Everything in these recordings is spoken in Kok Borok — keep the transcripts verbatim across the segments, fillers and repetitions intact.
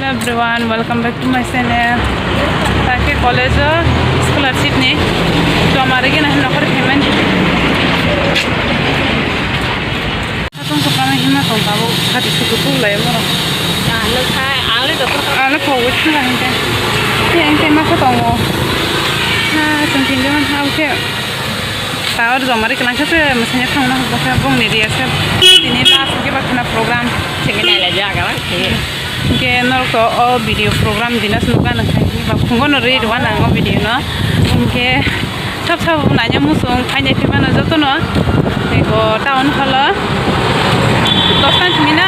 Hello everyone, welcome back to my channel. Takhe college o scholarship ni joma rwgena hin nokhor payment. Atong ko kama hima tong tabo khati suku tu lai mo. Ano khai, ano doktor ka. Ano ko wit na hinte. Te ente ma ko tongo. Ha, tong tin jama ha ke. Power joma ri klang khe se mesenya thangna hokba khe bongni ria se tini last hokhe ba khna program. Sengke nai lai jaga lang khe. Hingke norok to o video program dina se nukha nang khai ba khungo no ri rwa nang o video no. Hingke sab sab naina muchung phainai phimano joto no. Ego town hall o dos tan simi na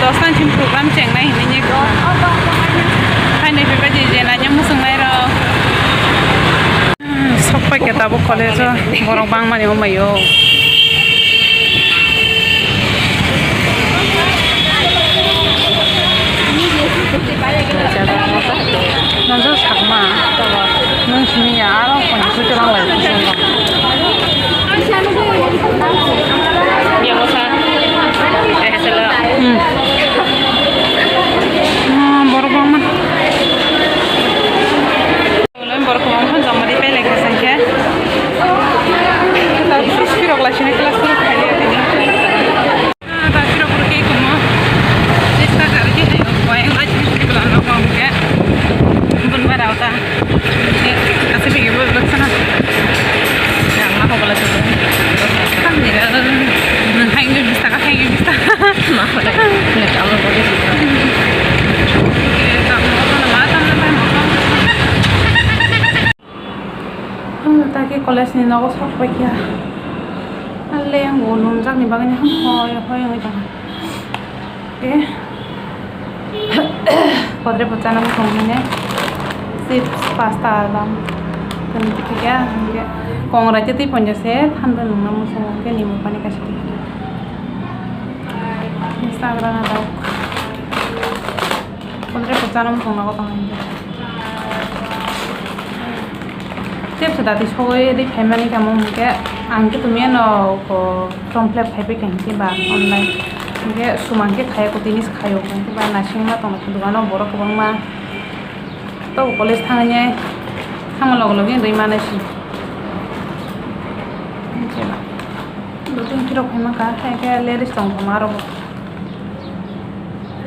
dos tan simi program chengnai hinui ni. Phainai phimai je je naina muchung nai rok. Hmm, sok pai khe tabuk college o borok bangmani wngmai o. Nang sakma, nwng simi ya, aro koi sui twlang lai. Hmm. Hmm, borok bangma. Borok kwbang phano joma di pailai kha sangkhe. Tabuk swrwk lai sini class kwrwk khailiya tini. Ah, tabuk swrwk kwrwk khe kumo. Chesta kar khe hai koi ang aji swrwk la no kong khe. Bun ba rao ta. Aswk khe bo bwsano. Yang ma ko bala swrwk. Tam ni ga. Hai ngi bista ka hai ngi bista. Ma ko da. Ngi ta mo ko di. Ang ta khe college ni nogo sok pai kha. Ang le ang bo nungjak ni bagwi ni hoi hoi wngwi tong kha. Khe kodre bo chana muchung hwnwi chips pasta dam. Tini khe khe kong rai tei twi ponja se thandra nungna muchung khe ni mukani kaisa twi. Instagram na dok. Kodre bo chana muchung nogo tong kha. Tei se dati sogwi ri phaimani kamo hwnkhe ang khe tumya no ko complete phaibai kha hinkhe ba online hinkhe sumang khe khaya ko tini se khayo hinkhe ba naising ma tongkha dogano borok kwbangma tobo college thangya thangma loge loge ri manai se hinkhe ba dotong kirok phaima kha hinkhe ladies tong thoma aro bo.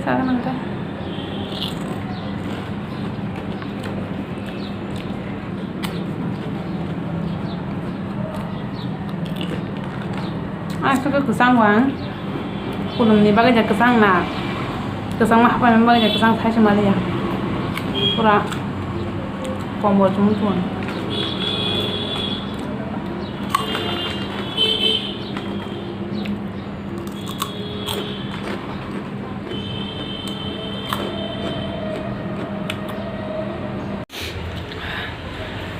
Saga nang khe. Aswk kwchang o ang. Kulumni bagwi ja kwchang na. Kwchangma hapaima bagwi ja kwchang thaisa maliya. Pura komor chumui tongo.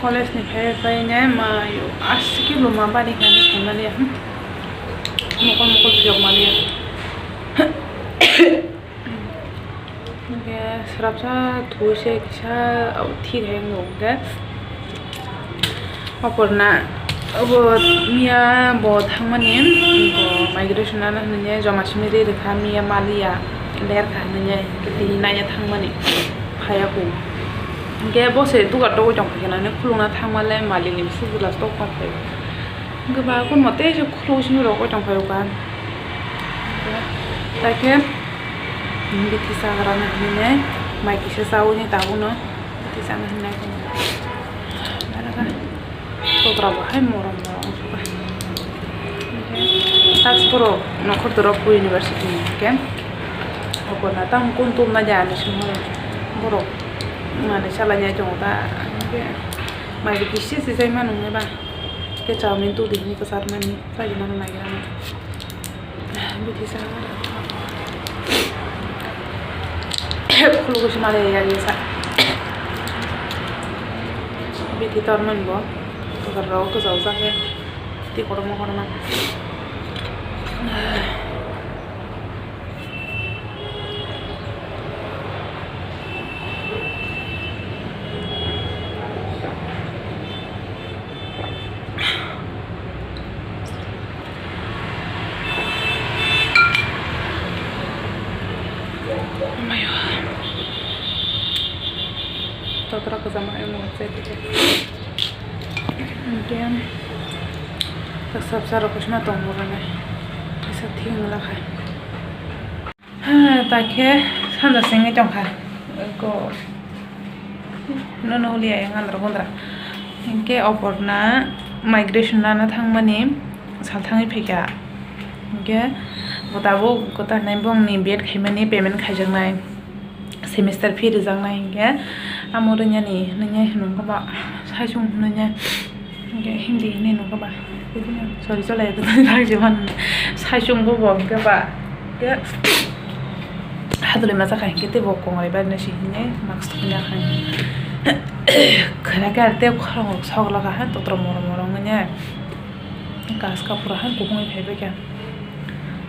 College ni phai phai nai ma aswk khe luma bari kha hinwi saimaliya, hmm. Mokol mokol phiyok maliya. Hwnkhe srapsa thwi se kisa thik hai wngkha hwnkhe. Oporna obo miya bo thangmani bo migration ano hinwi joma simi ri rwkha miya maliya lerkha hinwi tini naiya thangmani phaiya kung. Hwnkhe bo se dugar togwi tongkha khe nani khulukna thangmale malikni bwswk glass tok tongkha. Hwnkhe ba kunmo tei se khuluk simi rogwi tongkha o ba. Hwnkhe bithi chagra no hinwi mai kisa chaui ni tabuk no bithi chana hinwi. Togra bo hai morom morom wngkha. Hwnkhe task borok nokhor dorop university ni hwnkhe. Okorna tamo kun tubna jani simi borok mane salai nai tongo ta. Hwnkhe mai bo kisi se chai mano hwnwi ba. Khe chowmin tubudi hinwi kwchar mani chai mano naigra nai. Bithi sa. Khulugwi se maliya ya sa. Bithi tormani bo. Kwchar rok kwchajak khe. Tei kotorma kotorma. Totra kwchama emo chai tike. Again. Sab sab rok kochma tong bo ganai. Kaisa thik wng lakha. Ha, ta khe sanja sengwi tongkha. Ko nono holi ai ngan rok undra. Hinkhe oporna migration nana thangmani sal thangwi phaikha. Hinkhe bo tabuk kwtal nai bongni B Ed khaimani payment khaijaknai. Semester fee rijaknai hinkhe amo rwnyani nwngnai hinwi khe ba saichung nwngnai hinkhe Hindi hinwi nungkhe ba sorry cholai rwjaknai rang se mano saichung bo bo hinkhe ba hinkhe hadwlwi ma jakha hinkhe teibo kongrai bai nai se hinwi mask thumya kha khwna khe ar tei khorang rok sok lakha ha totro morom morom wngya. Kaska pura hai kuphungwi phaibaikha.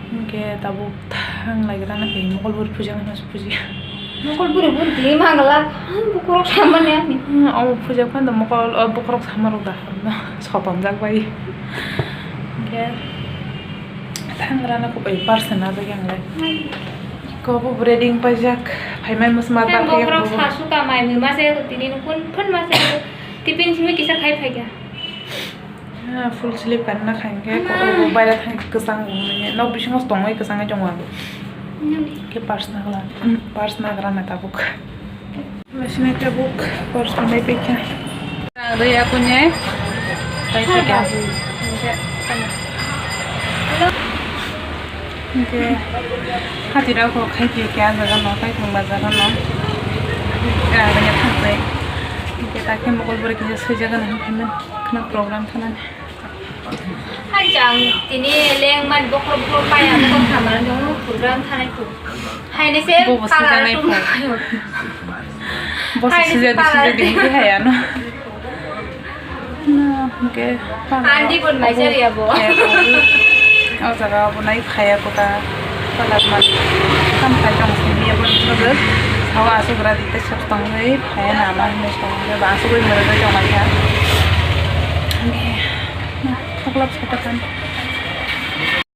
Hinkhe tabuk thang lai rana khe mokol buri puja nang puji. Mokol buri buri di mangala. Bukurok samani ani. Omo puja phano mokol o bukurok samarok da. Sotonjak bai. Hinkhe thang rana khe bai pars na jagwi ang lai. Kobo breading paijak. Phaimai musma ta bokrok sasu kamai mui masa ya tini nukun phun masa ya. Tipin simi kisa khai phaikha. Ah, full sleeve kan na khain khe kotor bo baira thang kwchang bo hwnwi nok bisingo tongwi kwchangwi tongo ang. Khe pars nagla, pars nagra na tabuk. Masini tabuk pars nai pekha. Rang doi aku ne. Pai pekha. Hinkhe hati rok khai pekha jaga no, khai thang ba jaga no. Rang doi thang pai. Hinkhe ta khe mokol bwrwi kisa swijak gana hinkhe khna program thanani. Hai jang tini leng man bokhor bokhor paya bokhor samar jong program thanai phu. Hai ne se Bobo para sijanai tum phu. Boso sijak di para sijak di hingke hai ano. Na, hingke para Andi bon mai jari abo. O jaga abo nai phaya kota. Palat man. Kam khai tong sini abo ni sojak. Hawa asuk radi te sab tong nai phaya na ma hinui song. Ba asuk oi mara jai tong nai ya. Hingke. Chocolate sate kan.